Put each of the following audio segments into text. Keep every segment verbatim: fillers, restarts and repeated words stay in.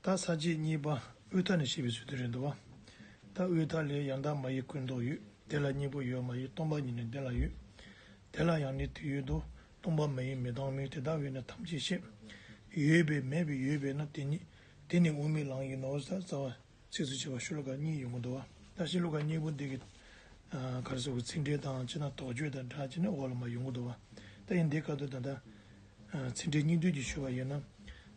ད་ས་བཅད་གཉིས་པ་དབུས་མཐའ་ནས་བཤད་པའི་ཚུལ་དུ་རེད་འདུག་བ། ད་དབུས་མཐའ་ལས། ཡང་དག་མ་ཡིན་ཀུན་རྟོག་ཡོད། དེ་ལ་གཉིས་པོ་ཡོད་མ་ཡིན། སྟོང་པ་ཉིད་ནི་དེ་ལ་ཡོད། དེ་ལ་ཡང་ནི་དེ་ཡོད་དོ། སྟོང་པ་མ་ཡིན་མི་ལྡང་མིན། དེ་ལྟ་བས་ན་ཐམས་ཅད་བཤད། ཡོད་པས་མེད་པའི་ཡོད་པས་ན་དེ་ཉིད། དེ་ནི་དབུ་མའི་ལམ་ཡིན་ནོ། ཟེར་རྩ་བ་ཚིགས་སུ་བཅད་པ་ཤོ་ལོ་ཀ་གཉིས་ཡོང་གི་འདུག་བ། ད་ཤོ་ལོ་ཀ་གཉིས་པོ་འདི་གི་ག་རེ་ཟེར་དགོས། ཚིག་འགྲེལ་དང་བྱས་ན་དོགས་གཅོད་དང་སྦྲགས་བྱས་ནས་འོག་ལ་མར་ཡོང་གི་འདུག་བ། ད་ཡིན་འདི་སྐབས་དུ་ད་ལྟ་ཚིག་འགྲེལ་སྙིང་བསྡུས་ཀྱི་ཞུ་བ་ཡིན་ན།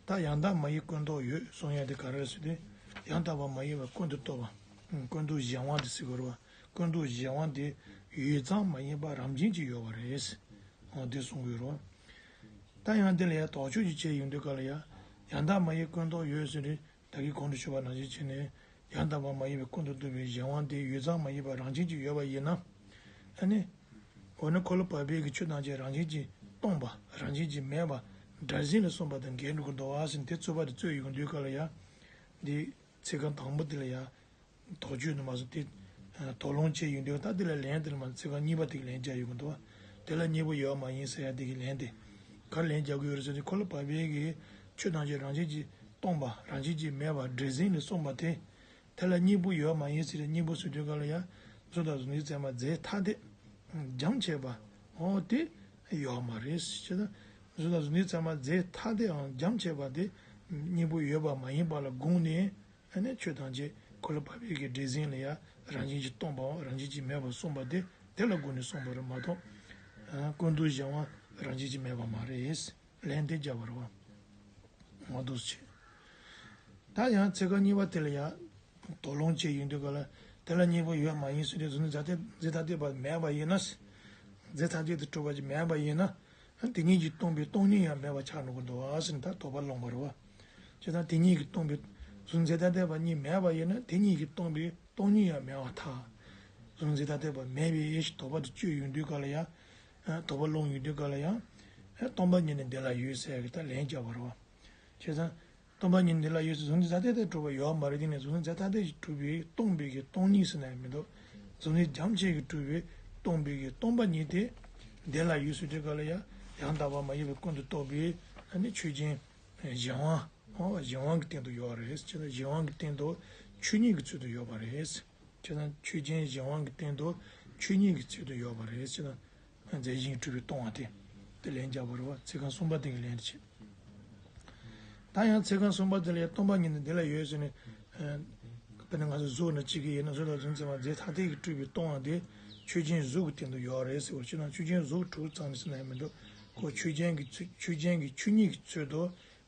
ད་ཡང་དག་མ་ཡིན་ཀུན་རྟོག་ཡོད་གསུང་ཡ་དེ་ག་རེ་ཟེར་དུས། ཡང་དག་པར་མ་ཡིན་པ་ཀུན་ཏུ་རྟོག་པ། ཀུན་རྟོག་གཞན་དབང་དེ་ཟེར་དགོས་རེད་བ། ཀུན་རྟོག་གཞན་དབང་དེ་ཡོད་ཙམ་མ་ཡིན་པར་རང་བཞིན་གྱིས་ཡོད་པ་རེད། འོ་དེ་གསུང་གི་ཡོད་རེད་བ། ད་ཡང་དེ་ལ་ཡང་དོགས་གཅོད་ཅིག་བྱས་ཡོང་དུས་སྐབས་ལ་ཡང་། ཡང་དག་མ་ཡིན་ཀུན་རྟོག་ཡོད་ཟེར་དུས། ད་གིན་གོང་དུ་ཞུས་པ་ནང་བཞིན་བྱས་ནས། ཡང་དག་པར་མ་ཡིན་པའི་ཀུན་ཏུ་རྟོག་པའི་གཞན་དབང་དེ་ཡོད་ཙམ་མ་ཡིན་པར་རང་བཞིན་གྱིས་ཡོད་པ་ཡིན་ན། ཨ་ནི། འོ་ན་འཁོར་ལོ་བག་ཕེབས་ཀྱི་ཆོས་ཐམས་ཅད་རང་བཞིན་གྱིས་སྟོང་པ། རང་བཞིན་གྱིས་མེད་པ། སྒྲ་ཟིན་ལ་སོགས་པ་དང་འགལ་འགྲོ་གི་འདུག་བ་ཟེར་ནས་དེ་རྩོད་པ་དེ་རྩོད་ཡོང་དུས་སྐབས་ལ་ཡང་། འདི་ཚིག་རྐང་དང་པོ་དེ་ལ་ཡང་། དོགས་གཅོད་དུ་མ་སོང་སྟེ། དོགས་སློང་བྱས་ཡོང་དུས་ད་དེ་ལ་ལན་དེ་ལ་མ་ཚིག་རྐང་གཉིས་པ་དེ་གི་ལན་རྒྱག་ཡོང་གི་འདུག་བ། དེ་ལ་གཉིས་པོ་ཡོད་མ་ཡིན་ཟེར་ཡ་དེ་གི་ལན་དེ། ག་རེ་ལན་རྒྱག་གི་ཡོད་རེད་ཟེར་དུས། འཁོར་ལོ་བག་ཕེབས་ཀྱི་ཆོས་ཐམས་ཅད་རང་བཞིན་གྱིས་སྟོང་པ། རང་བཞིན་གྱིས་མེད་པ། སྒྲ་ཟིན་ལ་སོགས་པ་དེ། དེ་ལ་གཉིས་པོ་ཡོད་མ་ཡིན་ཟེར་ཏེ་གཉིས་པོ་ཟེར་དུས་སྐབས་ལ་ཡང་། གཟུགས་དང་གཟུགས་འཛིན་ཚད་མ་རྫས་ཐ་དད་འཇམ་བྱེད་པ། འོ་དེ་ཡོད་མ་རེད་ཟེར། བྱས་ཙང་གཟུགས་དང་གཟུགས་འཛིན་ཚད་མ་རྫས་ཐ་དད་འམ་འཇམ་བྱེད་པ་དེ་གཉིས་པོ་ཡོད་པ་མ་ཡིན་པ་ལ་དགོངས་ནས། ཨ་ནི་ཆོས་ཐམས་ཅད་འཁོར་ལོ་བག་ཕེབས་ཀྱི་སྒྲ་ཟིན་ལ་ཡང་རང་བཞིན་གྱིས་སྟོང་པའམ་རང་བཞིན་གྱིས་མེད་པར་གསུངས་པ་དེ་དེ་ལ་དགོངས་ནས་གསུངས་པ་རེད་མ་གཏོགས། ཀུན་རྟོག་གཞན་དབང་རང་བཞིན་གྱིས་མེད་པ་མ་རེད། ལན་དེ་རྒྱག་པ་རེད་བ། འོ་འདུག་སེ་བྱས། ད་ཡང་ཚིག་རྐང་གཉིས་པ་དེ་ལ་ཡང་། དོགས་སློང་བྱས་ཡོང་དུས་སྐབས་ལ། དེ་ལ་གཉིས་པོ་ཡོད་མ་ཡིན་ཟེར་ཏེ་གཟུགས་འཛིན་རྫས་ཐ་དད་པ་མེད་པ་ཡིན་ན། རྫས་ཐ་དད་དུ་གྲུབ་པ་ཅིག་མེད་པ་ཡིན་ན། དེ་ཉིད་ཀྱིས་སྟོང་པའི་སྟོང་ཉིད་ཡང་མེད་པ་ཆགས་འགྲོ་གི་འདུག་བ་ཟེར་ནས་ད་དོགས་པ་སློང་བ་རེད་བ། བྱས་ཙང་དེ་ཉིད་ཀྱིས་སྟོང་པའི། གཟུགས་འཛིན་རྫས་ཐ་དད་པ་གཉིས་མེད་པ་ཡིན་ན་དེ་ཉིད་ཀྱིས་སྟོང་པའི་སྟོང་ཉིད་ཡང་མེད་པར་ཐལ། གཟུགས་འཛིན་རྫས་ཐ་དད་པ་མེད་པའི་ཞེས་དོགས་པ་དེ་གཅོད་ཡོང་དུས་སྐབས་ལ་ཡང་། དོགས་པ་སློང་ཡོང་དུས་སྐབས་ལ་ཡང་། སྟོང་པ་ཉིད་ནི་འདི་ལ་ཡོད་ཟེར་གི་ད་ལན་རྒྱག་པ་རེད་བ། བྱས་ཙང་། སྟོང་པ་ཉིད་འདི་ལ་ཡོད་ཟེར། གཟུགས་འཛིན་རྫས་ཐ་དད་དུ་གྲུབ་པ་ཡོད་མ་རེད། དེ་ནས་གཟུགས་འཛིན་རྫས་ཐ་དད་ཀྱིས་གྲུབ་པའི་སྟོང་པའི་གི་སྟོང་ཉིད་ཟེར་ན་ཡང་མི་འདུག་གཟུགས་འཛིན་འཇམ་བྱེད་ཀྱིས་གྲུབ་པའི་སྟོང་པའི་གི་སྟོང་པ་ཉིད་དེ། འདི་ལ་ཡོད་ཟེར་དུས་སྐབས་ལ་ཡང་། ཡང་དག་པར་མ་ཡིན་པའི་ཀུན་ཏུ་རྟོག་པའི་ཨ་ནི་ཆོས་ཅན། གཞན་དབང་། འོ་གཞན་དབང་གི་སྟེང་དུ་ཡོད་རེད། བྱས་ཙང་གཞན་དབང་གི་སྟེང་དུ་ཆོས་ཉིད་ཀྱི་ཚུལ་དུ་ཡོད་པ་རེད། བྱས་ཙང་ཆོས་ཅན་གཞན་དབང་གི་སྟེང་དུ་ཆོས་ཉིད་ཀྱི་ཚུལ་དུ་ཡོད་པ་རེད། བྱས་ཙང་རྫས་གཞན་གྱིས་གྲུབ་པའི་སྟོང་པ་དེ། དེ་ལན་རྒྱག་པ་རེད་བ། ཚིག་རྐང་གསུམ་པ་དེ་གི་ལན་དེ་བྱེད། ད་ཡང་ཚིག་རྐང་གསུམ་པ་དེ་ལ་ཡང་སྟོང་པ་ཉིད་ནི་འདི་ལ་ཡོད་ཟེར་ནས། ཨ། དཔེར་ན་ང་ཚོ་གཟུགས་ནང་གཅིག་གི་ཡིན་ན་གཟུགས་དང་གཟུགས་འཛིན་ཚད་མ་རྫས་ཐ་དད་ཀྱིས་གྲུབ་པའི་སྟོང་པ་དེ་ཆོས་ཅན་གཟུགས་ཀྱི་སྟེང་དུ་ཡོད་རེད་ཟེར་བ་ཅིག་དང་། ཆོས་ཅན་གཟུགས་གྲུབ་ཙམ་ནས་ཟེར་ན་ཡང་མི་འདུག་ཁོ་ཆོས་ཅན་གྱི་ཚུལ། ཆོས་ཅན་གྱི་ཆོས་ཉིད་ཀྱི་ཚུལ་དུ།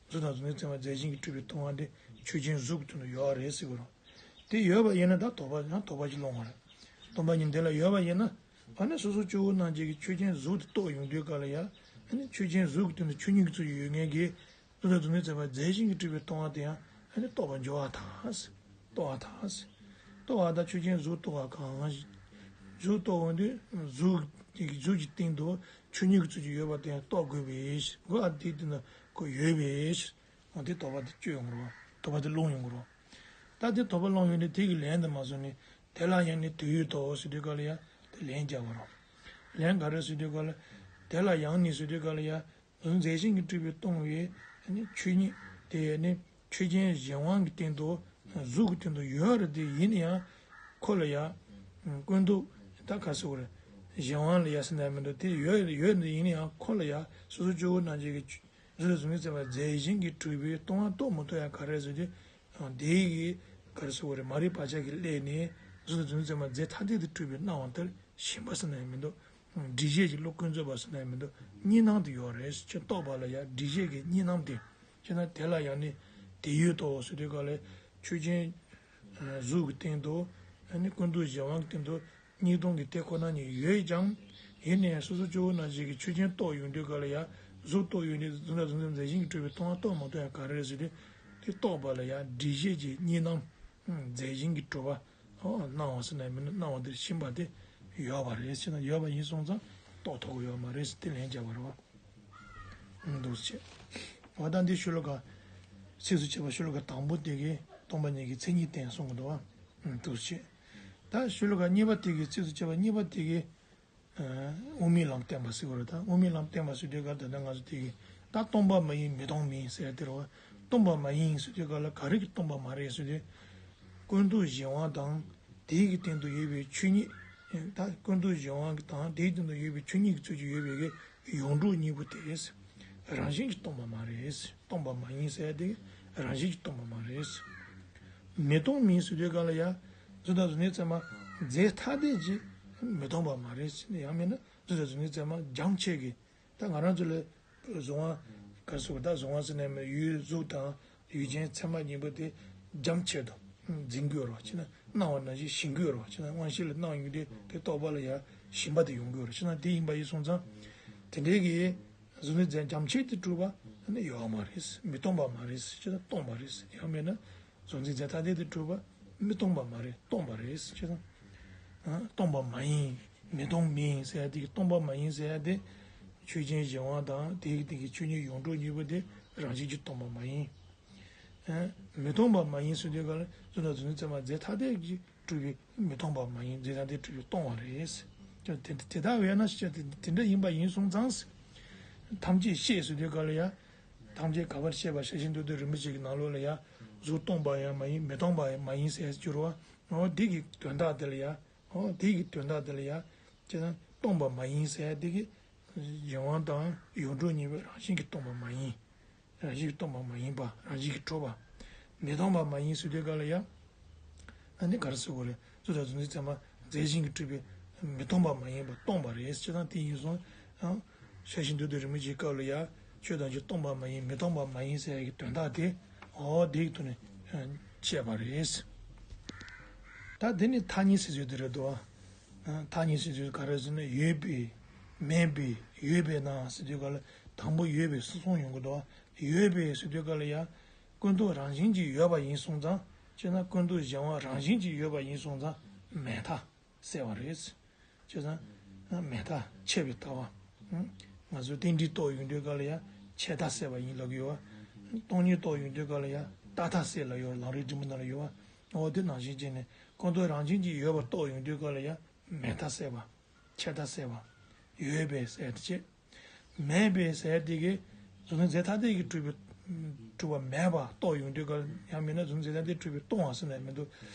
གཟུགས་དང་གཟུགས་འཛིན་ཚད་མ་རྫས་གཞན་གྱིས་གྲུབ་པའི་སྟོང་པ་དེ་ཆོས་ཅན་གཟུགས་ཀྱི་སྟེང་དུ་ཡོད་རེད་ཟེར་གི་རེད། དེ་ཡོད་པ་ཡིན་ན་ད་དོགས་པ་ཡང་དོགས་པ་ཅིག་སློང་བ་རེད། སྟོང་པ་ཉིད་འདི་ལ་ཡོད་པ་ཡིན་ན། ཨ་ནི་སོ་སོ་སྐྱེ་བོ་རྣམས་ཀྱིས་ཆོས་ཅན་གཟུགས་དེ་རྟོགས་ཡོང་དུས་སྐབས་ལ་ཡང་། ཨ་ནི་ཆོས་ཅན་གཟུགས་ཀྱི་སྟེང་དུ་ཆོས་ཉིད་ཀྱི་ཚུལ་ཡོད་མཁན་གྱི་གཟུགས་དང་གཟུགས་འཛིན་ཚད་མ་རྫས་གཞན་གྱིས་གྲུབ་པའི་སྟོང་པ་དེ་ཡང་། ཨ་ནི་རྟོགས་པར་འགྱུར་བར་ཐལ། རྟོགས་པར་ཐལ། རྟོགས་པར་ཐལ། ཆོས་ཅན་གཟུགས་རྟོགས་པ་གང་ཞིག་གཟུགས་རྟོགས་འོང་དུས་གཟུགས་ཀྱི་གཟུགས་ཀྱི་སྟེང་དུ་ཆོས་ཉིད་ཀྱི་ཚུལ་གྱིས་ཡོད་པ་དེ་ཡང་རྟོགས་དགོས་པའི་ཕྱིར། གོ་ཨ་དེའི་སྟེང་དུ་ཁོ་ཡོད་པའི་ཕྱིར། འོ་དེ་དོགས་པ་དེ་གཅོད་ཡོང་གི་རེད་བ། དོགས་པ་དེ་སློང་ཡོང་གི་རེད་བ། ད་དེ་དོགས་པ་སློང་ཡོང་དུས་དེ་གི་ལན་དུ་མ་སོང་ནས། དེ་ལ་ཡང་ནི་དེ་ཡོད་དོ་ཟེར་དུས་སྐབས་ལ་ཡང་དེ་ལན་རྒྱག་པ་རེད། ལན་ག་རེ་ཟེར་དུས་སྐབས་ལ། དེ་ལ་ཡང་ནི་ཟེར་དུས་སྐབས་ལ་ཡང་། གཟུགས་རྫས་གཞན་གྱིས་གྲུབ་པའི་སྟོང་པའི་ཆོས་ཉིད་དེ་ནི་ཆོས་ཅན་གཞན་དབང་གི་སྟེང་དུ། གཟུགས་ཀྱི་སྟེང་དུ་ཡོད་རེད་དེ། ཡིན་ན་ཡང་ཁོ་ལ་ཡང་ཀུན་རྟོག་ད་ག་ཟེར་དགོས་རེད། གཞན་དབང་ལ་ཡ་ཟེར་ན་མི་འདུག་དེ་ཡོད་ཡོད་དེ། ཡིན་ན་ཡང་ཁོ་ལ་ཡ་སོ་སོ་སྐྱེ་བོ་རྣམས་ཀྱི་གཟུགས་དང་གཟུགས་འཛིན་ཚད་མ་རྫས་གཞན་གྱིས་གྲུབ་པའི་སྟོང་པ་རྟོགས་མི་ཐུབ་ཡ་ག་རེ་ཟེར་དུས། དེ་ཡི་ག་རེ་ཟེར་དགོས་རེད། མ་རིག་བག་ཆགས་ཀྱི་སླད་ནས་གཟུགས་དང་གཟུགས་འཛིན་ཚད་མ་རྫས་ཐ་དད་དུ་གྲུབ་པའི་སྣང་བ་དེར་ཞེན་པ་ཟེར་ན་ཡང་མི་འདུག་སྒྲིབ་བྱེད་ཀྱི་བློ་ཀུན་རྫོབ་པ་ཟེར་ན་ཡང་མི་འདུག་གཉིས་སྣང་དེ་ཡོད་རེད། ཁྱོད་རྟོགས་པ་ལ་ཡང་སྒྲིབ་བྱེད་ཀྱི་གཉིས་སྣང་དེ། ཁྱོད་ན་དེ་ལ་ཡང་ནི་དེ་ཡོད་དོ་ཟེར་དུས་སྐབས་ལ་ཆོས་ཅན། གཟུགས་ཀྱི་སྟེང་དུ། ཨ་ནི་ཀུན་རྟོག་གཞན་དབང་གི་སྟེང་དུ་གཉིས་སྟོང་གི་དེ་ཁོ་ན་ཉིད་ཡོད་ཀྱང་། ཡིན་ནའི་སོ་སོ་སྐྱེ་བོ་རྣམས་ཀྱིས་ཆོས་ཅན་རྟོགས་ཡོང་དུས་སྐབས་ལ་ཡང་གཟུགས་རྟོགས་ཡོང་དུས་གཟུགས་དང་གཟུགས་འཛིན་རྫས་གཞན་གྱིས་གྲུབ་པའི་སྟོང་པ་རྟོགས་མ་ཐུབ་ཡ་ག་རེ་རེད་ཟེར་དུས། དེ་རྟོགས་པ་ལ་ཡང་སྒྲིབ་བྱེད་ཀྱི་གཉིས་སྣང་། རྫས་གཞན་གྱིས་གྲུབ་པ། ཨོ་སྣང་བ་ཟེར་ན་མིན་ན་སྣང་བ་དེར་ཞེན་པ་དེ་ཡོད་པ་རེད་ཟེར་ན། ཡོད་པ་ཡིན་སོང་ཙང་རྟོགས་ཐུབ་ཀྱི་ཡོད་མ་རེད་ཟེར་དེ་ལན་བརྒྱབ་པ་རེད་བ། འདུག་སེ་བྱས། འོ་ད་འདི་ཤོ་ལོ་ཀ་ཚིགས་སུ་བཅད་པ་ཤོ་ལོ་ཀ་དང་པོ་དེ་གིས་སྟོང་པ་ཉིད་ཀྱི་མཚན་ཉིད་བསྟན་གསུང་གི་འདུག་བ། འདུག་སེ་བྱས། ད་ཤོ་ལོ་ཀ་གཉིས་པ་དེ་གིས་ཚིགས་སུ་བཅད་པ་གཉིས་པ་དེ་གིས། དབུ་མའི་ལམ་བསྟན་པ་ཟེར་བ་རེད། ད་དབུ་མའི་ལམ་བསྟན་པ་ཟེར་དུས་ཀ་ད་ལྟ་ང་ཚོ་དེ་གི་ད་སྟོང་པ་མ་ཡིན་མི་སྟོང་མིན་ཟེར་དེ་རེད་བ། སྟོང་པ་མ་ཡིན་ཟེར་དུས་ག་ལ་ག་རེ་གིས་སྟོང་པ་མ་རེད་ཟེར་དུས། ཀུན་རྟོག་གཞན་དབང་དང་དེའི་གི་སྟེང་དུ་ཡོད་པའི་ཆོས་ཉིད། ད་ཀུན་རྟོག་གཞན་དབང་དང་དེའི་སྟེང་དུ་ཡོད་པའི་ཆོས་ཉིད་ཀྱི་ཚུལ་གྱིས་ཡོད་པའི་གི་ཡོངས་གྲུབ་གཉིས་པོ་དེ་རང་བཞིན་གྱིས་སྟོང་པ་མ་རེད། སྟོང་པ་མ་ཡིན་ཟེར་ཡ་དེ་རང་བཞིན་གྱིས་སྟོང་པ་མ་རེད། མི་སྟོང་མིན་ཟེར་དུས་ག་ལ་ཡ། གཟུགས་དང་གཟུགས་ཅན་ཚད་མ་རྫས་ཐ་དད་ཀྱིས་མི་སྟོང་པ་མ་རེད། ཡང་མིན་ན་གཟུགས་དང་གཟུགས་ཅན་ཚད་མ་འཇམ་ཆོས་ཀྱི། ད་ང་རང་ཚོ་ལ་གཟུགས་དབང་ག་ཟེར་བ། ད་གཟུགས་དབང་ཟེར་ནས་མི་ཡུལ་གཟུགས་དང་ཡུལ་ཅན་ཚད་མ་གཉིས་པོ་དེ་འཇམ་ཆོས་དང་འཛིན་དགོས་རེད་བ། ཅི་ན་སྣང་བ་ནང་བཞིན་ཞེན་དགོས་རེད་བ། ཅི་ན་དབང་ཤེས་ལ་སྣང་ཡོང་དུས་དེ་རྟོག་པ་ལ་ཡ་ཞེན་པ་དེ་ཡོང་དགོས་རེད། ཅི་ན་དེ་ཡིན་པ་ཡིན་སོང་ཙང་། དེ་འདྲའི་གི་གཟུགས་ནི་རྫས་འཇམ་ཆོས་དེ་གྲུབ་པ་ནི་ཡོད་མ་རེད། མི་སྟོང་པ་མ་རེད། ཅི་ན་སྟོང་པ་རེད། ཡང་མིན་ན་གཟུགས་འཛིན་རྫས་ཐ་དད་དེ་གྲུབ་པ་མི་སྟོང་པ་མ་རེད། སྟོང་པ་རེད། ཅི་ན་ཨ་སྟོང་པ་མ་ཡིན། མི་སྟོང་མིན་ཟེར་ཡ་དེ་གི་སྟོང་པ་མ་ཡིན་ཟེར་ཡ་དེ། ཆོས་ཅན་གཞན་དབང་དང་དེའི་སྟེང་གི་ཆོས་ཉིད་ཡོངས་གྲུབ་གཉིས་པོ་དེ་རང་བཞིན་གྱིས་སྟོང་པ་མ་ཡིན། ཨ་མི་སྟོང་པ་མ་ཡིན་ཟེར་དུས་ག་ལ་གཟུགས་དང་གཟུགས་ཅན་ཚད་མ་རྫས་ཐ་དད་ཀྱིས་གྲུབ་པའི་མི་སྟོང་པ་མ་ཡིན། རྫས་ཐ་དད་གྲུབ་པའི་སྟོང་པ་རེད། དེ་དེ་ལྟ་བས་ན་ཞེས་བྱ་དེ་དེ་འདྲ་ཡིན་པ་ཡིན་སོང་ཙང་། ཐམས་ཅད་ཤེས་ཟེར་དུས་ག་ལ་ཡ། ཐམས་ཅད་ག་པར་ཤེས་པ་ཤེས་བཞིན་དུ་དུ་རིན་པོ་ཆེ་གི་ནང་ལོགས་ལ་ཡ། གཟུགས་སྟོང་པ་ཡང་མ་ཡིན། མི་སྟོང་པ་ཡང་མ་ཡིན་ཟེར་གྱུར་བ། འོ་དེ་གི་དོན་དག་དེ་ལ་ཡ། འོ་དེ་གི་དོན་དག་དེ་ལ་ཡ། ཅེ་ན་སྟོང་པ་མ་ཡིན་ཟེར་ཡ་དེ་གི། གཞན་དབང་དང་ཡོངས་གྲུབ་གཉིས་པོ་རང་བཞིན་གྱིས་སྟོང་པ་མ་ཡིན། རང་བཞིན་གྱིས་སྟོང་པ་མ་ཡིན་པ། རང་བཞིན་གྱིས་གྲུབ་པ། མི་སྟོང་པ་མ་ཡིན་ཟེར་དུས་ག་ལ་ཡ། ཨ་ནི་ག་རེ་ཟེར་དགོས་རེད། གཟུགས་དང་གཟུགས་འཛིན་ཚད་མ་རྫས་གཞན་གྱིས་གྲུབ་པའི་མི་སྟོང་པ་མ་ཡིན་པ་སྟོང་པ་རེད་ཅེ་ན་དེ་ཡིན་སོང་། ཨང་། ཤེས་བཞིན་དུ་དུ་རིན་པོ་ཆེའི་སྐབས་ལ་ཡ། ཆོས་ཐམས་ཅད་སྟོང་པ་མ་ཡིན། མི་སྟོང་པ་མ་ཡིན་ཟེར་ཡ་གི་དོན་དག་དེ། འོ་དེ་གི་ཐོག་ནས་བཤད་པ་རེད། ད་དེ་ནི་ཐ་སྙད་ཟེར་ཚུལ་དེ་རེད་དོ། ཐ་སྙད་ཟེར་ཚུལ་ག་རེ་ཟེར་ན་ཡོད་པས། མེད་པས། ཡོད་པས་ན་ཟེར་དུས་ག་ལ་དང་པོ་ཡོད་པས་སོ་སོ་ཡོང་གི་འདུག་ཡོད་པས་ཟེར་དུས་ག་ལ་ཡ། ཀུན་རྟོག་རང་བཞིན་གྱིས་ཡོད་པ་ཡིན་སོང་ཙང་། ཅེ་ན་ཀུན་རྟོག་གཞན་དབང་རང་བཞིན་གྱིས་ཡོད་པ་ཡིན་སོང་ཙང་མེད་མཐའ་སེལ་བ་རེད། ཅེ་ན་མེད་མཐའ་ཆད་པའི་ལྟ་བ། ང་ཚོས་རྟེན་འབྲེལ་རྟོགས་ཡོང་དུས་ག་ལ་ཡ་ཆད་མཐའ་སེལ་བ་ཡིན་ལབ་ཀྱི་ཡོད་བ། སྟོང་ཉིད་རྟོགས་ཡོང་དུས་ག་ལ་ཡ་རྟག་མཐའ་སེལ་ལབ་ཡོད་བ། ལམ་རིམ་འབྲིང་པོ་ནང་ལ་ཡོད་བ། འོ་དེ་ནང་བཞིན་བྱས་ནས་ཀུན་རྟོག་རང་བཞིན་གྱིས་ཡོད་པ་རྟོགས་ཡོང་དུས་ག་ལ་ཡ་མེད་མཐའ་སེལ་བ། ཆད་མཐའ་སེལ་བ། ཡོད་པས་ཟེར་ཏེ་བྱས། མེད་པས་ཟེར་དེ་གི་གཟུགས་འཛིན་རྫས་ཐ་དད་ཀྱིས་གྲུབ་པའི་གྲུབ་པ་མེད་པ་རྟོགས་ཡོང་དུས་ག་ལ་ཡང་མིན་ན་གཟུགས་འཛིན་རྫས་ཐ་དད་གྲུབ་པའི་སྟོང་པ་ཟེར་ན་ཡང་མི་འདུག་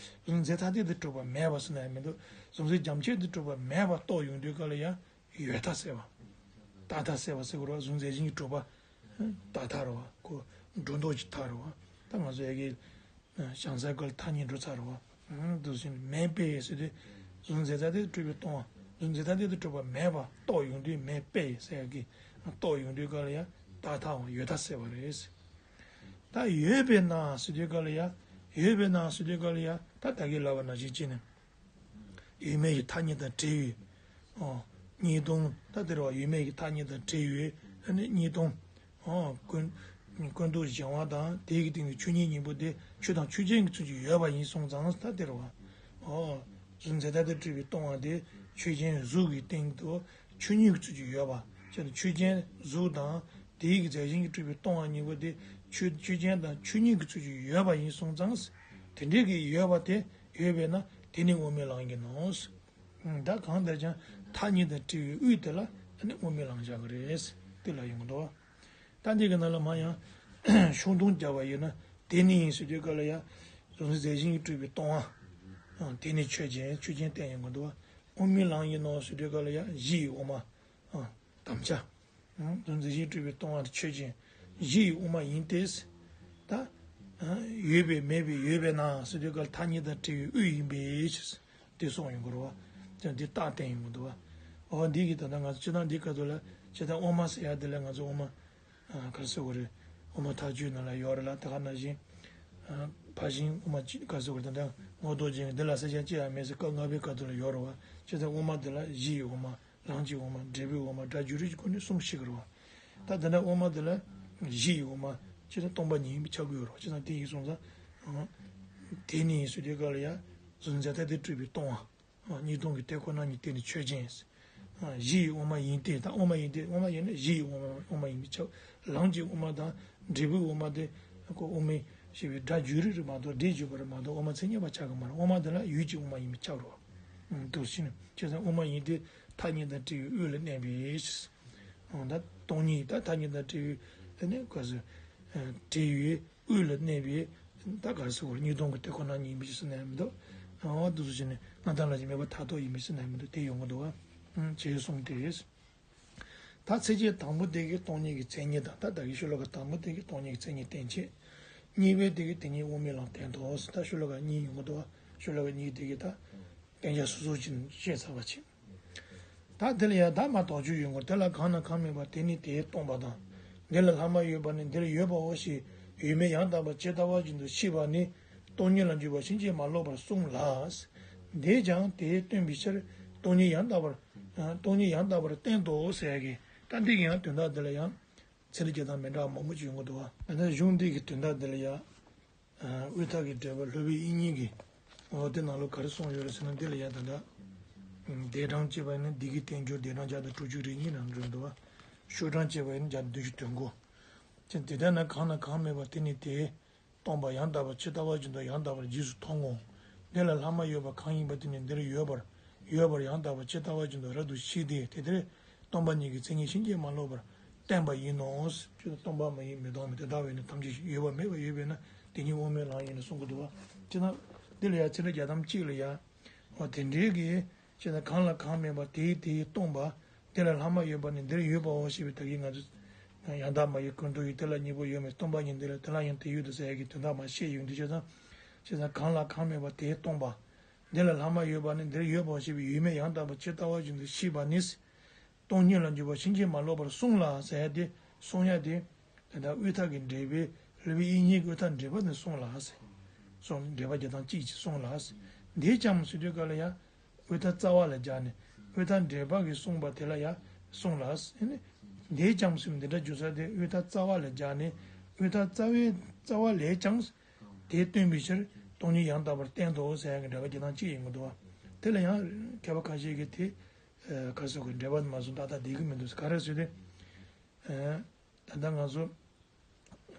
གཟུགས་འཛིན་རྫས་ཐ་དད་དེ་གྲུབ་པ་མེད་པ་ཟེར་ན་ཡང་མི་འདུག་གཟུགས་འཛིན་རྒྱ་ཆེན་དེ་གྲུབ་པ་མེད་པ་རྟོགས་ཡོང་དུས་ག་ལ་ཡང་ཡོད་མཐའ་སེལ་བ། རྟག་མཐའ་སེལ་བ་ཟེར་དགོས་རེད་བ། གཟུགས་འཛིན་རྒྱ་ཆེན་གྱིས་གྲུབ་པ་རྟག་མཐའ་རེད་བ། ཁོ་སྒྲོ་འདོགས་ཀྱི་མཐའ་རེད་བ། ད་ང་ཚོ་ཡ་གི་བྱང་སའི་སྐོར་ཐ་སྙད་འགྲོ་ཚར་བ། འདུག་ཟིན་མེད་པས་ཟེར་དུས། གཟུགས་འཛིན་རྫས་ཐ་དད་དུ་གྲུབ་པའི་སྟོང་པ། གཟུགས་འཛིན་རྫས་ཐ་དད་དུ་གྲུབ་པ་མེད་པ་རྟོགས་ཡོང་དུས་མེད་པས་ཟེར་ཡ་གི་རྟོགས་ཡོང་དུས་ག་ལ་ཡ་རྟག་མཐའ་འོང་ཡོད་མཐའ་སེལ་བ་རེད། ད་ཡོད་པས་ན་ཟེར་དུས་ག་ལ་ཡ། ཡོད་པས་ན་ཟེར་དུས་ག་ལ་ཡ། ད་ད་གིན་ལབ་པ་ནང་བཞིན་བྱས་ནས། ཡོད་མེད་ཀྱི་ཐ་སྙད་དང་བྲལ་བའི། ཨོ། གཉིས་སྟོང་། ད་དེ་རེད་བ། ཡོད་མེད་ཀྱི་ཐ་སྙད་དང་བྲལ་བའི་ཨ་ནི་གཉིས་སྟོང་། ཨོ། ཀུན་ཀུན་རྟོག་གཞན་དབང་དང་དེ་གི་སྟེང་གི་ཆོས་ཉིད་གཉིས་པོ་དེ་ཆོས་དང་ཆོས་ཅན་གྱི་ཚུལ་གྱིས་ཡོད་པ་ཡིན་སོང་ཙང་། ད་དེ་རེད་བ། ཨོ། གཟུགས་འཛིན་རྫས་ཐ་དད་དུ་གྲུབ་པའི་སྟོང་པ་དེ་ཆོས་ཅན་གཟུགས་ཀྱི་སྟེང་དུ་ཆོས་ཉིད་ཀྱི་ཚུལ་གྱིས་ཡོད་པ། ཆོས་ཆོས་ཅན་གཟུགས་དང་དེ་གི་རྫས་གཞན་གྱིས་གྲུབ་པའི་སྟོང་པ་གཉིས་པོ་དེ་ཆོས་ཆོས་ཅན་དང་ཆོས་ཉིད་ཀྱི་ཚུལ་གྱིས་ཡོད་པ་ཡིན་སོང་ཙང་། དེ་འདྲའི་གི་ཡོད་པ་དེ་ཡོད་པས་ན་དེ་ནི་དབུ་མའི་ལམ་ཡིན་ནོ། ད་གང་ལྟར་ཀྱང་ཐ་སྙད་དང་བྲལ་བའི་དབུས་དེ་ལ་ཨ་ནི་དབུ་མའི་ལམ་བཞག་གི་རེད། དེ་ལ་ཡོང་གི་འདུག་ད་འདི་གི་ནང་ལ་མ་ཡང་ཤོག་ལྡོང་བརྒྱབ་པ་ཡིན་ན། དེ་ནི་ཡིན་ཟེར་དུས་ག་ལ་ཡ། གཟུགས་འཛིན་རྫས་གཞན་གྱིས་གྲུབ་པའི་སྟོང་པ། དེ་ནི་ཆོས་ཅན། ཆོས་ཅན་བསྟན་ཡོང་གི་འདུག་དབུ་མའི་ལམ་ཡིན་ནོ་ཟེར་དུས་ག་ལ་ཡ་གཞི་ཡི་དབུ་མ། དམ་བཅའ། གཟུགས་འཛིན་རྫས་གཞན་གྱིས་གྲུབ་པའི་སྟོང་པ་དེ་ཆོས་ཅན། གཞི་ཡི་དབུ་མ་ཡིན་ཏེ། ད་ཡོད་པས་མེད་པས་ཡོད་པས་ན་ཟེར་དུས་ག་ལ་ཐ་སྙད་དང་བྲལ་བའི་དབུས་ཡིན་པའི་ཕྱིར། དེ་གསུངས་ཡོང་གི་རེད་བ། ཅང་དེ་རྟགས་བསྟན་ཡོང་གི་འདུག་བ། འོ་འདི་གི་ད་ལྟ་ང་ཚོ་སྤྱིར་བཏང་འདི་ག་ཚོད་ལ་སྤྱིར་བཏང་དབུ་མ་ཟེར་ཡ་དེ་ལ་ང་ཚོ་དབུ་མ། ག་རེ་ཟེར་དགོས་རེད། དབུ་མ་ཐག་ཆོད་ནང་ལ་ཡོད་རེད་ལ། ད་ག་ནང་བཞིན། ཕར་ཕྱིན་དབུ་མ་གཅིག་ག་རེ་ཟེར་དགོས་རེད། ད་ལྟ་ངོ་ཐོག་ཅན་གྱི་འདི་ལ་གསལ་བྱེད་ཅི་ཡང་མེད་ཟེར་སྐབས་ལྔ་པའི་སྐབས་དེ་ལ་ཡོད་རེད་བ། སྤྱིར་བཏང་དབུ་མ་དེ་ལ་གཞི་ཡི་དབུ་མ། ལམ་གྱི་དབུ་མ། འབྲས་བུའི་དབུ་མ། སྒྲ་སྒྱུ་རིག་གི་སྒོ་ནས་གསུམ་ཞིག་རེད་བ། ད་དེ་འདྲ་དབུ་མ་དེ་ལ་གཞི་ཡི་དབུ་མ་སྤྱིར་བཏང་སྟོང་པ་ཉིད་ཡིན་པས་ཁྱབ་ཀྱི་ཡོད་རེད་བ། བྱས་ཙང་དེ་ཡིན་སོང་ཙང་། དེ་ནི་ཡིན་ཟེར་དུས་ག་ལ་ཡ། གཟུགས་འཛིན་རྫས་ཐ་དད་དུ་གྲུབ་པའི་སྟོང་པ། གཉིས་སྟོང་གི་དེ་ཁོ་ན་ཉིད་དེ་ནི་ཆོས་ཅན། གཞི་ཡི་དབུ་མ་ཡིན་ཏེ། ད་དབུ་མ་ཡིན་ཏེ། དབུ་མ་ཡིན་ན་གཞི་ཡི་དབུ་མ་དབུ་མ་ཡིན་པས་ཁྱབ། ལམ་གྱི་དབུ་མ་དང་འབྲས་བུའི་དབུ་མ་དེ་ཁོ་དབུ་མའི་ཞེས་པའི་སྒྲ་སྒྱུར་རིགས་རེད་མ་གཏོགས་སྒྲས་བརྗོད་པ་རེད་མ་གཏོགས་དབུ་མ་མཚན་ཉིད་པ་ཆགས་ཀྱི་མ་རེད། དབུ་མ་དེ་ལ་ཡུལ་གྱི་དབུ་མ་ཡིན་པས་ཁྱབ་རོ། འདུག་ཕྱིན། བྱས་ཙང་དབུ་མ་ཡིན་ཏེ་ཐ་སྙད་དང་བྲལ་བའི་དབུས་ལ་གནས་པའི་ཕྱིར། ད་སྟོང་ཉིད་ད་ཐ་སྙད་དང་བྲལ་བའི་དེ་ནས་ག་ཟེར། བྲལ་བའི་ དབུས་ལ་གནས་པའི་ད་ག་རེ་ཟེར་དགོས་རེད། གཉིས་སྟོང་གི་དེ་ཁོ་ན་ཉིད་ཡིན་པ་ཞིག་ཟེར་ན་ཡང་མི་འདུག་ཨང་། འདུག་སེ་བྱས་ནས་གནས་སྟངས་ལ་ཞིག་མེད་པ་མཐར་ཐུག་ཡིན་པ་ཞིག་ཟེར་ན་ཡང་མི་འདུག་དེ་ཡོང་གི་འདུག་བ། ཨང་། ཅེས་གསུངས་ཏེ། ད་ཚིགས་བཅད་དང་པོ་དེ་གིས་སྟོང་ཉིད་ཀྱི་མཚན་ཉིད་དང་། ད་ད་གིན་ཤོ་ལོ་ཀ་དང་པོ་དེ་གིས་སྟོང་ཉིད་ཀྱི་མཚན་ཉིད་བསྟན་བྱས། གཉིས་པའི་དེ་གིས་དེ་ཉིད་དབུ་མའི་ལམ་བསྟན་ཏོ། ད་ཤོ་ལོ་ཀ་གཉིས་ཡོང་གི་འདུག་བ། ཤོ་ལོ་ཀ་གཉིས་དེ་གིས་ད་བསྟན་བྱ་སོ་སོ་ཅིག་བཤད་ཚར་བ་བྱས། ད་དེ་ལ་ཡང་ད་མ་དོགས་གཅོད་ཡོང་གི་རེད། དེ་ལ་གང་ན་གང་མེད་པ་དེ་ནི་དེས་སྟོང་པ་དང་། འདི་ལ་ལྷག་མ་ཡོད་པ་ནི་འདིར་ཡོད་པའོ་ཞེས་ཡུལ་མེད་ཡང་དག་པར་ཇི་ལྟ་བ་བཞིན་དུ་ཤེས་པ་ནི། སྟོང་ཉིད་ལ་འཇུག་པ་ཕྱིན་ཅི་མ་ལོག་པར་གསུངས་ལ། འདིས་ཀྱང་དེས་སྟོན་པའི་ཕྱིར་སྟོང་ཉིད་ཡང་དག་པར་སྟོང་ཉིད་ཡང་དག་པར་བསྟན་ཏོ་ཟེར་ཡ་གི། ད་འདི་གི་ཡང་དོན་དག་འདི་ལ་ཡང་ཚིག་འགྲེལ་རྒྱག་སྟངས་མི་འདྲ་བ་མང་པོ་ཅིག་ཡོང་གི་འདུག་བ། ད་ལྟ་གཞུང་འདི་གི་དོན་དག་འདི་ལ་ཡང་། ཨ། དབུས་མཐའ་གི་འགྲེལ་པ་སློབ་དཔོན་དབྱིག་གཉེན་གྱིས། འོ་དེ་ནང་ལོགས་ག་རེ་གསུངས་ཡོད་རེད་ཟེར་ན། འདི་ལ་ཡང་ད་ལྟ་སྡེ་གྲངས་བྱས་པ་ཡིན་ན་འདི་གི་བསྟན་འགྱུར་སྡེ་གྲངས་བརྒྱ་དང་དྲུག་ཅུ་རེ་གཉིས་ནང་འགྲོ་འདུག་བ། ཤོག་གྲངས་བྱས་པ་ཡིན་ན་བརྒྱ་དང་བདུན་ཅུ་དོན་དགུ། ཅན་དེ་ལྟར་ན་གང་ན་གང་མེད་པ་དེ་ནི་དེས་སྟོང་པ་ཡང་དག་པར་ཇི་ལྟ་བ་བཞིན་དུ་ཡང་དག་པར་རྗེས་སུ་མཐོང་ངོ་། འདི་ལ་ལྷག་མ་ཡོད་པ་གང་ཡིན་པ་དེ་ནི་འདིར་ཡོད་པར་ཡོད་པར་ཡང་དག་པར་ཇི་ལྟ་བ་བཞིན་དུ་རབ་ཏུ་ཤེས་ཏེ། དེ་ལྟར་སྟོང་པ་ཉིད་ཀྱི་མཚན་ཉིད་ཕྱིན་ཅི་མ་ལོག་པར་བསྟན་པ་ཡིན་ནོ། སྟོང་པ་མ་ཡིན་མི་སྟོང་མི་དེ་དག་བས་ནི་ཐམས་ཅད་ཡོད་པ་མེད་པ་ཡོད་པས་ན་དེ་ཉིད་དབུ་མའི་ལམ་ཡིན་ནོ་གསུང་གི་འདུག་བ། ཅེ་ན། འདི་ལ་ཡང་ཚིག་འགྲེལ་རྒྱག་སྟངས་གཅིག་ལ་ཡང་། འོ་དེ་འདྲའི་གི། ཅེ་ན། གང་ལ་གང་མེད་པ་དེས་དེས་སྟོང་པ། དེ་ལ་ལྷག་མ་ཡོད་པ་ནི་འདིར་ཡོད་པའོ་ཞེས་པའི་ད་གིན་ང་ཚོ། ཡང་དག་མ་ཡིན་ཀུན་རྟོག་ཡིན། དེ་ལ་གཉིས་པོ་ཡོད་མེད་སྟོང་པ་ཉིད་འདི་ལ་དེ་ལ་ཡང་དེ་ཡོད་དོ་ཟེར་ཡ་གི་དོན་དག་མར་བཤད་ཡོང་དུས་ཅེ་ན། ཅེ་ན། གང་ལ་གང་མེད་པ་དེས་སྟོང་པ། འདི་ལ་ལྷག་མ་ཡོད་པ་ནི་འདིར་ཡོད་པའོ་ཞེས་པའི་ཡུལ་མེད་ཡང་དག་པར་ཇི་ལྟ་བ་བཞིན་དུ་ཤེས་པ་ནི། སྟོང་ཉིད་ལ་འཇུག་པ་ཕྱིན་ཅི་མ་ལོག་པར་གསུངས་ལ་ཟེར་ཡ་དེ། གསུང་ཡ་དེ། དེ་ལྟར་དབུས་མཐའ་གི་འགྲེལ་པའི་སློབ་དཔོན་དབྱིག་གཉེན་གྱི་དབུས་མཐའ་འགྲེལ་པ་ནས་གསུངས་ལ་ཟེར། གསུངས། འགྲེལ་པ་རྒྱག་སྟངས་གཅིག་ཅིག་གསུངས་ལ་ཟེར། འདིས་ཀྱང་ཟེར་དུས་ག་ལ་ཡང་། དབུས་མཐའ་རྩ་བ་ལ་སྦྱར་ནས་དབུས་མཐའ་འགྲེལ་པ་གིས་གསུངས་པ་དེ་ལ་ཡང་གསུངས་ལ་ཟེར་ནས། འདིས་ཀྱང་ཟེར་འདི་འདྲ་བརྗོད་ས་དེ་དབུས་མཐའ་རྩ་བ་ལ་སྦྱར་ནས། དབུས་མཐའ་རྩ་བའི་རྩ་བ་ལས་ཀྱང་། དེས་སྟོན་པའི་ཕྱིར་སྟོང་ཉིད་ཡང་དག་པར་བསྟན་ཏོ་ཟེར་ཡ་གི་འགྲེལ་པ་རྒྱག་སྟངས་གཅིག་ཡིན་གྱི་འདུག་བ། དེ་ལ་ཡང་མཁས་པ་ཁ་ཤས་ཀྱིས་དེ། ཨ། ག་རེ་ཟེར་དགོས། འགྲེལ་པ་མ་སོང་ཏག་ཏག་བསྡད་ཀྱི་མི་འདུག་ག་རེ་ཟེར་དུས། ཨ། ད་ལྟ་ང་ཚོ།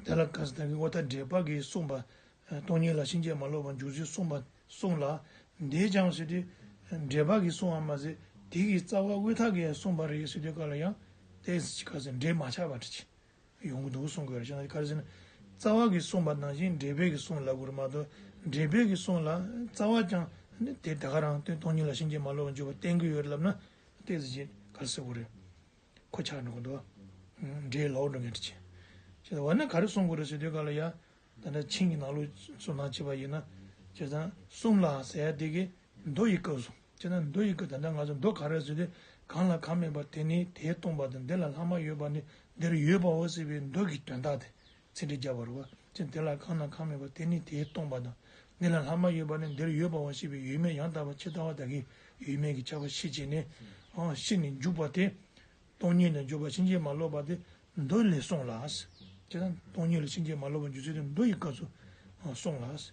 དེ་ལ་ག་ཟེར་ད་གི་དབུས་མཐའ་འགྲེལ་པ་གིས་གསུངས་པ། སྟོང་ཉིད་ལ་ཕྱིན་ཅི་མ་ལོག་པར་འཇུག་ཚུལ་གསུངས་པ་གསུངས་ལ། འདིས་ཀྱང་ཟེར་དུས། འགྲེལ་པ་གིས་གསུངས་པ་མ་ཟད་དེ་གི་རྩ་བ་དབུས་མཐའ་གིས་གསུངས་པ་རེད་ཟེར་དུས་ག་ལ་ཡང་། དེ་ག་ཟེར་འགྲེལ་མ་ཆགས་པ་འདྲ་ཅིག་ཡོང་གི་འདུག་གསུང་གི་ཡོད་རེད། ག་རེ་ཟེར་ན། རྩ་བ་གིས་གསུངས་པ་ནང་བཞིན་འགྲེལ་པས་ཀྱིས་གསུངས་ལབ་དགོས་རེད་མ་གཏོགས། འགྲེལ་པས་ཀྱིས་གསུངས་ལ་རྩ་བ་ཀྱང་ནི་དེ་ད་ག་རང་དོན་སྟོང་ཉིད་ལ་ཕྱིན་ཅི་མ་ལོག་པར་འཇུག་པ་བསྟན་གྱི་ཡོད་རེད་ལབ་ན། དེ་ཟེར་གྱི་ག་རེ་ཟེར་དགོས་རེད། ཁོ་ཆགས་འགྲོ་གི་འདུག་འདྲེས་ལོག་འགྲོ་མཁན་ཅིག་བྱས། འོ་ན་ག་རེ་གསུང་དགོས་རེད་ཟེར་དུས་ག་ལ་ཡ། ད་ལྟ་ཆིངས་ཀྱི་ནང་ལོགས་གསུང་སྟངས་བྱས་པ་ཡིན་ན། བྱས་ཙང་གསུངས་ལ་ཟེར་ཡ་དེ་གི་མདོ་ཡི་སྐབས་སུ། བྱས་ན་མདོ་ཡི་སྐབས། ད་ལྟ་ང་ཚོ་མདོ་ག་རེ་ཟེར་དུས། གང་ལ་གང་མེད་པ་དེ་ནི་དེས་སྟོང་པ་དང་། འདི་ལ་ལྷག་མ་ཡོད་པ་ནི་འདིར་ཡོད་པའོ་ཟེར་བའི་མདོ་གི་དོན་དག་དེ། ཚིག་འགྲེལ་རྒྱག་པ་རེད་བ། ཅེས་དེ་ལ་གང་ན་གང་མེད་པ་དེ་ནི་དེས་སྟོང་པ་དང་། འདི་ལ་ལྷག་མ་ཡོད་པ་ནི་འདིར་ཡོད་པའོ་ཞེས་པའི་ཡུལ་མེད་ཡང་དག་པར་ཇི་ལྟ་བ་དག་གིས་ཡུལ་མེད་ཀྱི་ཁྱབ་པ་ཤེས་བྱས་ནས། ཨ། ཤེས་ནས་འཇུག་པ་དེ། སྟོང་ཉིད་ལ་འཇུག་པ་ཕྱིན་ཅི་མ་ལོག་པ་དེ་མདོ་ལས་གསུངས་ལ། ཅེས་དང་། སྟོང་ཉིད་ལ་ཕྱིན་ཅི་མ་ལོག་པར་འཇུག་ཚུལ་དེ་མདོ་ཡི་སྐབས་སུ་གསུངས་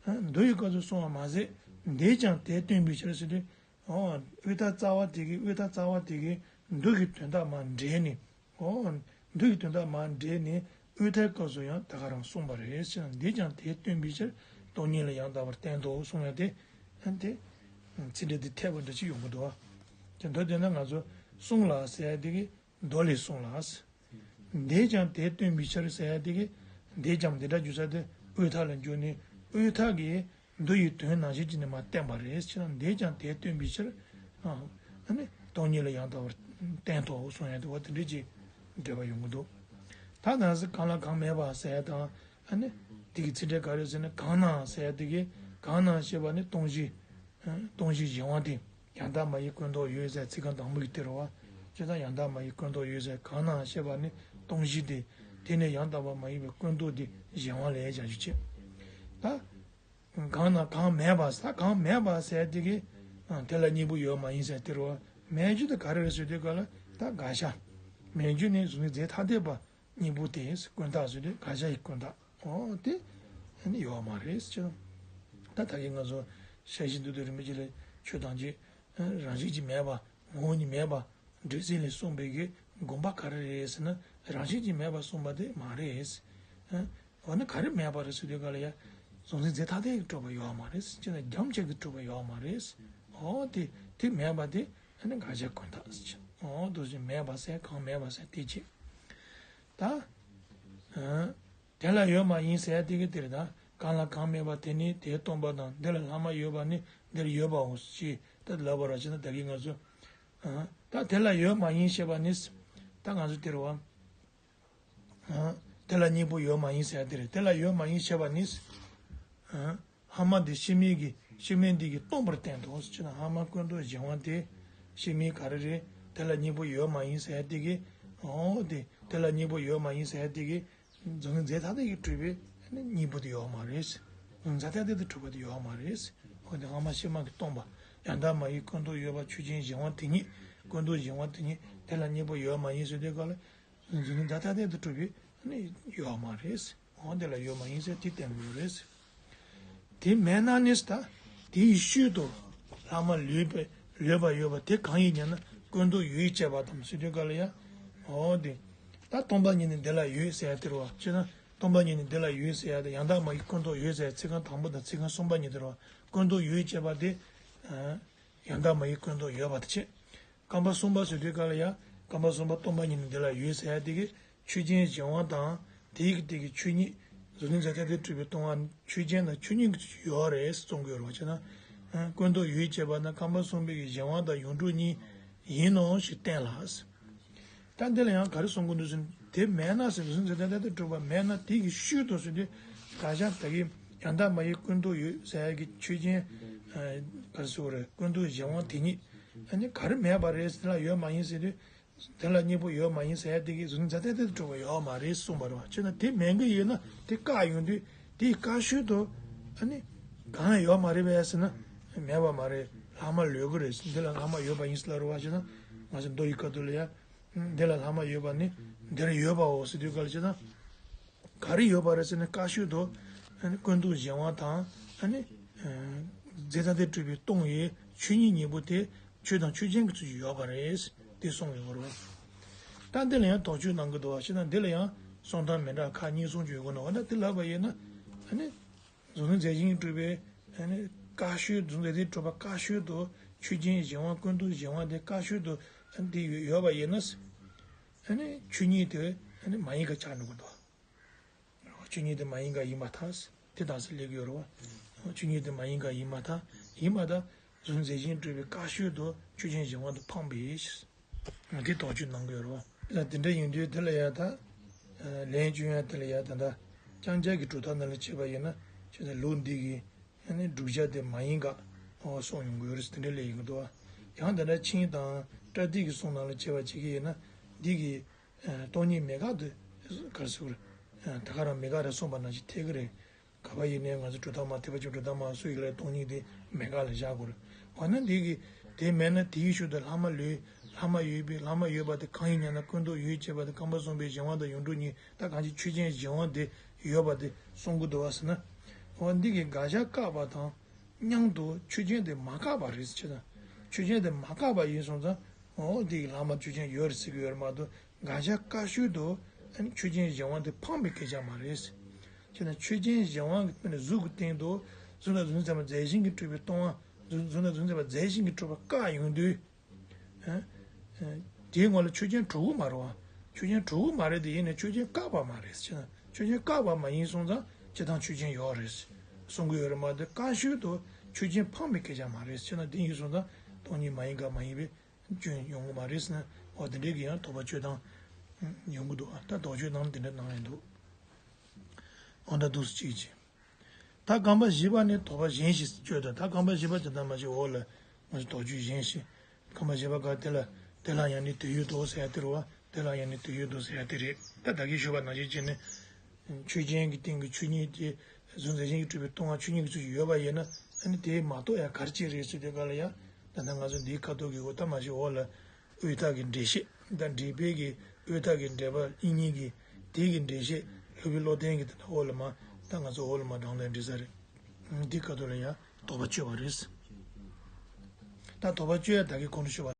ལ། མདོ་ཡི་སྐབས་སུ་གསུངས་པ་མ་ཟད། འདིས་ཀྱང་དེ་སྟོན་པའི་ཕྱིར་ཟེར་དུས། ཨོ། དབུས་མཐའ་རྩ་བ་དེ་གིས། དབུས་མཐའ་རྩ་བ་དེ་གིས་མདོ་གི་དོན་དག་མར་འགྲེལ་ནས། ཨོ། མདོ་གི་དོན་དག་མར་འགྲེལ་ནས་དབུས་མཐའི་སྐབས་སུ་ཡང་ད་ག་རང་གསུངས་པ་རེད་ཟེར་ན། འདིས་ཀྱང་དེ་སྟོན་པའི་ཕྱིར་སྟོང་ཉིད་ལ་ཡང་དག་པར་བསྟན་ཏོ་གསུངས་ཡ་དེ། ཨ་ནི་དེ། ཚིག་འགྲེལ་དེ་འཐད་པ་འདྲ་ཅིག་ཡོང་གི་འདུག་བ། དེ་མདོ་དེ་ན་ང་ཚོ་གསུངས་ལ་ཟེར་ཡ་དེ་གིས་མདོ་ལས་གསུངས་ལ། འདིས་ཀྱང་དེ་སྟོན་པའི་ཕྱིར་ཟེར་ཡ་དེ་གིས། འདིས་ཀྱང་འདི་འདྲ་བརྗོད་ས་དེ་དབུས་མཐའ་ལ་འཇུག་ནས་དབུས་མཐའ་གིས། མདོ་ཡི་དོན་ནང་བཞིན་བྱས་ནས་མར་བསྟན་པ་རེད་ཟེར་ན། འདིས་ཀྱང་དེ་སྟོན་པའི་ཕྱིར། ཨ། ཨ་ནི་སྟོང་ཉིད་ལ་ཡང་དག་པར་བསྟན་ཏོ་གསུང་ཡ་དེ་བ་དེ་འདྲ་ཅིག་འགྲེལ་པ་ཡོང་གི་འདུག་ད་ནང་གསེས་གང་ལ་གང་མེད་པ་ཟེར་ཡ་དང་། ཨ་ནི་དེ་གི་ཚིག་འགྲེལ་ག་རེ་ཟེར་ན། གང་ན་ཟེར་ཡ་དེ་གི། གང་ན་ཞེས་པ་ནི་སྟོང་གཞི། ཨ། སྟོང་གཞི་གཞན་དབང་དེ། ཡང་དག་མ་ཡིན་ཀུན་རྟོག་ཡོད་ཟེར་ཚིག་རྐང་དང་པོ་གི་དེ་རེད་བ། བྱས་ཙང་ཡང་དག་མ་ཡིན་ཀུན་རྟོག་ཡོད་ཟེར། གང་ན་ཞེས་པ་ནི་སྟོང་གཞི་དེ། དེ་ནི་ཡང་དག་པ་མ་ཡིན་པའི་ཀུན་རྟོག་དེ་གཞན་དབང་ལ་བཞག་རྒྱུ་བྱས། ད། གང་ན་གང་མེད་པ་ཟེར། གང་མེད་པ་ཟེར་དེ་གི། ཨ། དེ་ལ་གཉིས་པོ་ཡོད་མ་ཡིན་ཟེར་དེ་རེད་བ། མེད་རྒྱུ་དེ་ག་རེ་རེད་ཟེར་དུས་ག་ལ་ད་དགག་བྱ། མེད་རྒྱུ་ནི་གཟུགས་འཛིན་རྫས་ཐ་དད་པ་གཉིས་པོ་དེ་ཀུན་བཏགས་ཟེར་དུས་དགག་བྱ་ཡི་ཀུན་བཏགས། ཨོ་དེ་ནི་ཡོད་མ་རེད་ཟེར། ད་ད་གིན་ང་ཚོ་ཞལ་བཞི་མདོ་སྡེ་རིན་པོ་ཆེ་ལ་ཆོས་ཐམས་ཅད་རང་བཞིན་གྱིས་མེད་པ། ངོ་བོ་ཉིད་མེད་པ། སྒྲ་ཟིན་ལས་གསུངས་པའི་གི་དགོངས་པ་ག་རེ་རེད་ཟེར་ན། རང་བཞིན་གྱིས་མེད་པ་གསུངས་པ་དེ་མ་རེད། ཨ། འོ་ན་ག་རེ་མེད་པ་རེད་ཟེར་དུས་ག་ལ་ཡ། གཟུགས་འཛིན་རྫས་ཐ་དད་ཀྱིས་གྲུབ་པ་ཡོད་མ་རེད། ཅེས་ན་རྒྱུ་ཅན་གྱིས་གྲུབ་པ་ཡོད་མ་རེད། འོ་དེ་དེ་མེད་པ་དེ་ཨ་ནི་དགག་བྱ་ཀུན་བཏགས་ཟེར། འོ་འདུག་སེ་མེད་པ་ཟེར། གང་མེད་པ་ཟེར་དེ་བྱས། ད། ཨ། དེ་ལ་ཡོད་མ་ཡིན་ཟེར་ཡ་དེ་གི་དེ་རེད་ད། གང་ལ་གང་མེད་པ་དེ་ནི་དེ་སྟོང་པ་དང་། འདི་ལ་ལྷག་མ་ཡོད་པ་ནི་འདིར་ཡོད་པའོ་ཞེས་ད་ལབ་པ་ར་ཅི་ན་ད་གི་ང་ཚོ། ཨ། ད་དེ་ལ་ཡོད་མ་ཡིན་ཞེས་པ་ནི། ད་ང་ཚོ་དེ་རེད་བ། ཨ། དེ་ལ་གཉིས་པོ་ཡོད་མ་ཡིན་ཟེར་ཡ་དེ་རེད། དེ་ལ་ཡོད་མ་ཡིན་ཞེས་པ་ནི། ཨ། ལྷག་མ་འདི་ཕྱི་མའི་གི་ཕྱི་མའི་འདི་གིས་སྟོང་པར་བསྟན་ཏོ་ཟེར་ན། ལྷག་མ་ཀུན་རྟོག་གཞན་དབང་དེ་ཕྱི་མའི་ག་རེ་རེད། དེ་ལ་གཉིས་པོ་ཡོད་མ་ཡིན་ཟེར་ཡ་དེ་གིས། འོ་དེ་དེ་ལ་གཉིས་པོ་ཡོད་མ་ཡིན་ཟེར་ཡ་དེ་གིས། གཟུགས་ནི་རྫས་ཐ་དད་ཀྱིས་གྲུབ་པའི་གཉིས་པོ་དེ་ཡོད་མ་རེད། གཟུགས་ནི་རྫས་ཐ་དད་ཀྱིས་གྲུབ་པ་དེ་ཡོད་མ་རེད། འོ་དེ་ལྷག་མ་ཕྱི་མ་གིས་སྟོང་པ། ཡང་དག་མ་ཡིན་ཀུན་རྟོག་ཡོད་པ་ཆོས་ཅན་གཞན་དབང་དེ་ཉིད། ཀུན་རྟོག་གཞན་དབང་དེ་ཉིད་དེ་ལ་གཉིས་པོ་ཡོད་མ་ཡིན་ཟེར་དུས་ག་ལ། གཟུགས་ནི་རྫས་ཐ་དད་དུ་གྲུབ་པའི་ནི་ཡོད་མ་རེད། འོ་དེ་ལ་ཡོད་མ་ཡིན་ཟེར་དེ་བསྟན་དགོས་རེད། དེ་མེད་ན་ནི་ད་དེའི་ཤུལ་དུ་ལྷག་མ་ལུས་པའི་ལུས་པ་ཡོད་པ་དེ་གང་ཡིན་ཉན་ན་ཀུན་རྟོག་ཡུལ་བཅས་པ་དང་ཟེར་དུས་ག་ལ་ཡ། འོ་དེ་ད་སྟོང་པ་ཉིད་ནི་འདི་ལ་ཡོད་ཟེར་ཡ་དེ་རེད་བ། ཅེ་ན་སྟོང་པ་ཉིད་ནི་འདི་ལ་ཡོད་ཟེར་ཡ་དེ་ཡང་དག་མ་ཡིན་ཀུན་རྟོག་ཡོད་ཟེར་ཡ་ཚིག་རྐང་དང་པོ་དང་ཚིག་རྐང་གསུམ་པ་གཉིས་དེ་རེད་བ། ཀུན་རྟོག་ཡུལ་བཅས་པ་དེ། ཡང་དག་མ་ཡིན་ཀུན་རྟོག་ཡོད་པ་དེ་བྱས། རྐང་པ་གསུམ་པ་ཟེར་དུས་ག་ལ་ཡ། རྐང་པ་གསུམ་པ་སྟོང་པ་ཉིད་ནི་འདི་ལ་ཡོད་ཟེར་ཡ་དེ་གི་ཆོས་ཅན་གཞན་དབང་དང་དེའི་གི་དེ་གི་ཆོས་ཉིད། གཟུགས་ནི་རྫས་ཐ་དད་གྲུབ་པའི་སྟོང་པ་ཆོས་ཅན་དང་ཆོས་ཉིད་ཀྱི་ཡོད་རེད་གསུང་གི་ཡོད་རེད་བ། བྱས་ན། ཀུན་རྟོག་ཡུལ་བཅས་པ་ན་རྐང་པ་གསུམ་པའི་གི་གཞན་དབང་དང་ཡོངས་གྲུབ་གཉིས་ཡིན་ནོ་ཞེས་བསྟན་ལ། ད་འདི་ལ་ཡང་ག་རེ་གསུང་གི་འདུག་ཟེར་ན། དེ་མེད་ན་ཟེར། གཟུགས་ནི་རྫས་ཐ་དད་གྲུབ་པ་མེད་ན་དེ་གི་ཤུལ་དུ་ཟེར་དུས། བཀའ་ཤག་ད་གི་ཡང་དག་མ་ཡིན་ཀུན་རྟོག་ཡོད་ཟེར་ཡ་གི་ཆོས་ཅན། ཨ། ག་རེ་ཟེར་དགོས་རེད། ཀུན་རྟོག་གཞན་དབང་དེ་ཉིད། ཨ་ནི་ག་རེ་མེད་པ་རེད་ཟེར་ལ་ཡོད་མ་ཡིན་ཟེར་དུས། དེ་ལ་གཉིས་པོ་ཡོད་མ་ཡིན་ཟེར་ཡ་དེ་གི་གཟུགས་ནི་རྫས་ཐ་དད་གྲུབ་པ་ཡོད་མ་རེད་གསུངས་པ་རེད་བ། བྱས་ན་དེ་མེད་གི་ཡོད་ན་དེ་བཀག་ཡོང་དུས་དེའི་བཀག་ཤུལ་དུ། ཨ་ནི་གང་ཡང་ཡོད་མ་རེད་པས་ཟེར་ན། མེད་པ་མ་རེད། ལྷག་མ་ལུས་ཀྱི་རེད། འདི་ལ་ལྷག་མ་ཡོད་པ་ཡིན་ཟེར་ལ་རེད་བ། བྱས་ན་ང་ཚོ་མདོ་ཡི་སྐབས་དུ་ལ་ཡ། འདི་ལ་ལྷག་མ་ཡོད་པ་ནི་འདིར་ཡོད་པའོ་ཟེར་དུས་ག་ལ་བྱས་ན། ག་རེ་ཡོད་པ་རེད་ཟེར་ན། བཀག་ཤུལ་དུ་ཨ་ནི་ཀུན་རྟོག་གཞན་དབང་དང་། ཨ་ནི་རྫས་ཐ་དད་གྲུབ་པའི་སྟོང་ཡི་ཆོས་ཉིད་གཉིས་པོ་དེ་ཆོས་དང་ཆོས་ཅན་གྱི་ཚུལ་གྱིས་ཡོད་པ་རེད། དེ་གསུངས་ཡོད་པ་རེད། ད་འདི་ལ་ཡང་དོགས་གཅོད་གནང་གི་འདུག་བ། བྱས་ན་འདི་ལ་ཡང་གསུང་སྟངས་མི་འདྲ་ཁག་གཉིས་གསུང་རྒྱུ་ཡོད་དགོས་ན། འོ་ན་དེ་ལབ་པ་ཡིན་ན། ཨ་ནི། གཟུགས་ནི་རྫས་གཞན་གྱིས་གྲུབ་པའི། ཨ་ནི་བཀག་ཤུལ། གཟུགས་ནི་རྫས་ཐ་དད་གྲུབ་པ་བཀག་ཤུལ་དུ་ཆོས་ཅན་གཞན་དབང་ཀུན་རྟོག་གཞན་དབང་དེ་བཀག་ཤུལ་དུ་ཨ་ནི་དེ་ཡོད་པ་ཡིན་ན། ཨ་ནི་ཆོས་ཉིད་དེ་ཨ་ནི་མ་ཡིན་པ་ཆགས་འགྲོ་གི་འདུག་ཆོས་ཉིད་དེ་མ་ཡིན་པ་ཡིན་པར་ཐལ། དེ་ལྟ་ས་སླེབས་ཀྱི་ཡོད་རེད་བ། ཆོས་ཉིད་དེ་མ་ཡིན་པ་ཡིན་པར་ཐལ། ཡིན་པར་ཐལ། གཟུགས་ནི་རྫས་གཞན་གྱིས་གྲུབ་པའི་བཀག་ཤུལ་དུ་ཆོས་ཅན་གཞན་དབང་དུ་འཕངས་པའི་ཕྱིར། དེ་དོགས་གཅོད་གནང་གི་ཡོད་རེད་བ། ད་དེ་འདྲ་ཡིན་དུས་དེ་ལ་ཡ་ད། ལན་བསྐྱོན་ཡ་དེ་ལ་ཡ་ད་ད། རྐྱང་རྐྱང་གི་གྲུབ་མཐའ་ནང་ལ་བྱས་པ་ཡིན་ན། ཅི་ད་ལུགས་འདི་གི་ཨ་ནི་བསྒྲུབ་བྱ་དེ་མ་ཡིན་པ་གསུངས་ཡོང་གི་ཡོད་རེད། དེ་འདྲ་ལས་ཡིན་གྱི་འདུག་བ། ཡང་དེ་འདྲ་ཆིངས་དང་པྲ་ཏི་གི་གསུང་ནང་ལ་བྱས་པ་བྱེད་ཀྱི་ཡིན་ན། འདི་གི་སྟོང་ཉིད་མེད་དགག་དེ་ག་རེ་ཟེར་དགོས་རེད། ད་ག་རང་མེད་དགག་རེད་གསུངས་པ་ནང་བཞིན་འཐད་ཀྱི་རེད། ག་པར་ཡིན་ནའི་ང་ཚོ་གྲུབ་མཐའ་མ་ཐེག་པ་ཆེན་གྲུབ་མཐའ་མ་སུ་ཡིན་ལ་སྟོང་ཉིད་དེ་མེད་དགག་ལ་བཞག་དགོས་རེད། འོ་ན་འདི་གི་དེ་མེད་ན་དེའི་ཤུལ་དུ་ལྷག་མ་ལུས། ལྷག་མ་ཡོད་པའི། ལྷག་མ་ཡོད་པ་དེ་གང་ཡིན་ཉན་ན་ཀུན་རྟོག་ཡུལ་བཅས་པ་དེ་རྐང་པ་གསུམ་པའི་གཞན་དབང་དང་ཡོངས་གྲུབ་གཉིས། ད་གང་ཅི་ཆོས་ཅན་གཞན་དབང་དེ་ཡོད་པ་དེ་གསུང་གི་འདུག་བ་ཟེར་ན། འོ་འདི་གི་དགག་བྱ་བཀག་པ་དང་མཉམ་དུ་ཆོས་ཅན་དེ་མ་བཀག་པ་རེད་ཟེར་ན། ཆོས་ཅན་དེ་མ་བཀག་པ་ཡིན་སོང་ཙང་། འོ་འདི་གི་ལྷག་མ་ཆོས་ཅན་ཡོད་རེད་ཟེར་གི་ཡོད་རེད་མ་གཏོགས། དགག་བྱ་བཀག་ཤུལ་དུ་ཨ་ནི་ཆོས་ཅན་གཞན་དབང་དེ་འཕངས་པའི་སྐད་ཆ་མ་རེད། བྱས་ན་ཆོས་ཅན་གཞན་དབང་གི་སྟེང་ནས། གཟུགས་ཀྱི་སྟེང་དུ་གཟུགས་དང་གཟུགས་ནི་རྫས་ཐ་དད་རྫས་གཞན་གྱིས་གྲུབ་པའི་སྟོང་པ། གཟུགས་གཟུགས་དང་གཟུགས་ནི་རྫས་ཐ་དད་རྫས་གཞན་གྱིས་གྲུབ་པ་བཀག་ཡོང་དུས། ཨ། ཨ། དེའི་སྔོན་ལ་ཆོས་ཅན་གྲུབ་ཀྱི་མ་རེད་བ། ཆོས་ཅན་གྲུབ་ཀྱི་མ་རེད་དེ། ཡིན་ནའི་ཆོས་ཅན་བཀག་པ་མ་རེད། བྱས་ན་ཆོས་ཅན་བཀག་པ་མ་ཡིན་སོང་ཙང་སྤྱིར་བཏང་ཆོས་ཅན་ཡོད་རེད་གསུང་གི་ཡོད་རེད་མ་གཏོགས། བཀག་ཤུལ་དུ་ཆོས་ཅན་འཕངས་པའི་སྐད་ཆ་མ་རེད། བྱས་ན་དེ་ཡིན་སོང་ཙང་སྟོང་ཉིད་མ་ཡིན་དགག་མ་ཡིན་པའི་སྐྱོན་ཡོང་གི་མ་རེད་ཟེར་ན། འོ་དེ་འདྲའི་གི་ཡང་དོགས་པ་གཅོད་སྟངས་ཡོང་གི་འདུག་ད་དོགས་གཅོད་སྟངས་དེ་འདྲ་གནང་ཡོད་འདུག་འོ་ད་འདུག་སེ་གཅིག་བྱས། ད་རྐང་པ་བཞི་པ་ནི་དོགས་པ་གཞན་ཞིག་གཅོད་དོ། ད་རྐང་པ་བཞི་པ་དེ་ལྟར་མ་བྱས། འོག་ལ་ང་ཚོ་དོགས་གཅོད་གཞན་ཞིག་རྐང་པ་བཞི་པ་ག་དེ་ལ། དེ་ལ་ཡང་ནི་དེ་ཡོད་དོ་ཟེར་ཡ་དེ་རེད་བ། དེ་ལ་ཡང་ནི་དེ་ཡོད་དོ་ཟེར་ཡ་དེ་རེད། ད་ད་གིན་ཞུས་པ་ནང་བཞིན་བྱས་ནས། ཆོས་ཅན་གྱི་སྟེང་གི་ཆོས་ཉིད་དེ་གཟུགས་རྫས་གཞན་གྱིས་གྲུབ་པའི་སྟོང་པ་ཆོས་ཉིད་ཀྱི་ཚུལ་གྱིས་ཡོད་པ་ཡིན་ན། ཨ་ནི་དེ་མ་རྟོགས་ཡ་ག་རེ་བྱས་རེད་ཟེར་དུས་ག་ལ་ཡ། ད་ལྟ་ང་ཚོ་འདིའི་ཁ་ཐོག་གི་འོ་ད་མ་གཞི་འོག་ལ་དབུས་མཐའ་གི་འགྲེལ་བཤད། ད་འགྲེལ་པའི་གི་དབུས་མཐའ་གི་འགྲེལ་པ་དབྱིག་གཉེན་གྱི་དེ་གི་འགྲེལ་བཤད། སློབ་དཔོན་བློ་ལྡན་གྱི་དེ་འདྲ་འོག་ལ་མ། ད་ང་ཚོ་འོག་ལ་མ་དྲངས་ལ་འགྲིག་ས་རེད། འདི་ཁ་ཐོག་ལ་ཡ་དོགས་པ་གཅོད་པ་རེད། ད་དོགས་པ་གཅོད་ཡ་ད་གིན་གོང་དུ་ཞུས་པ།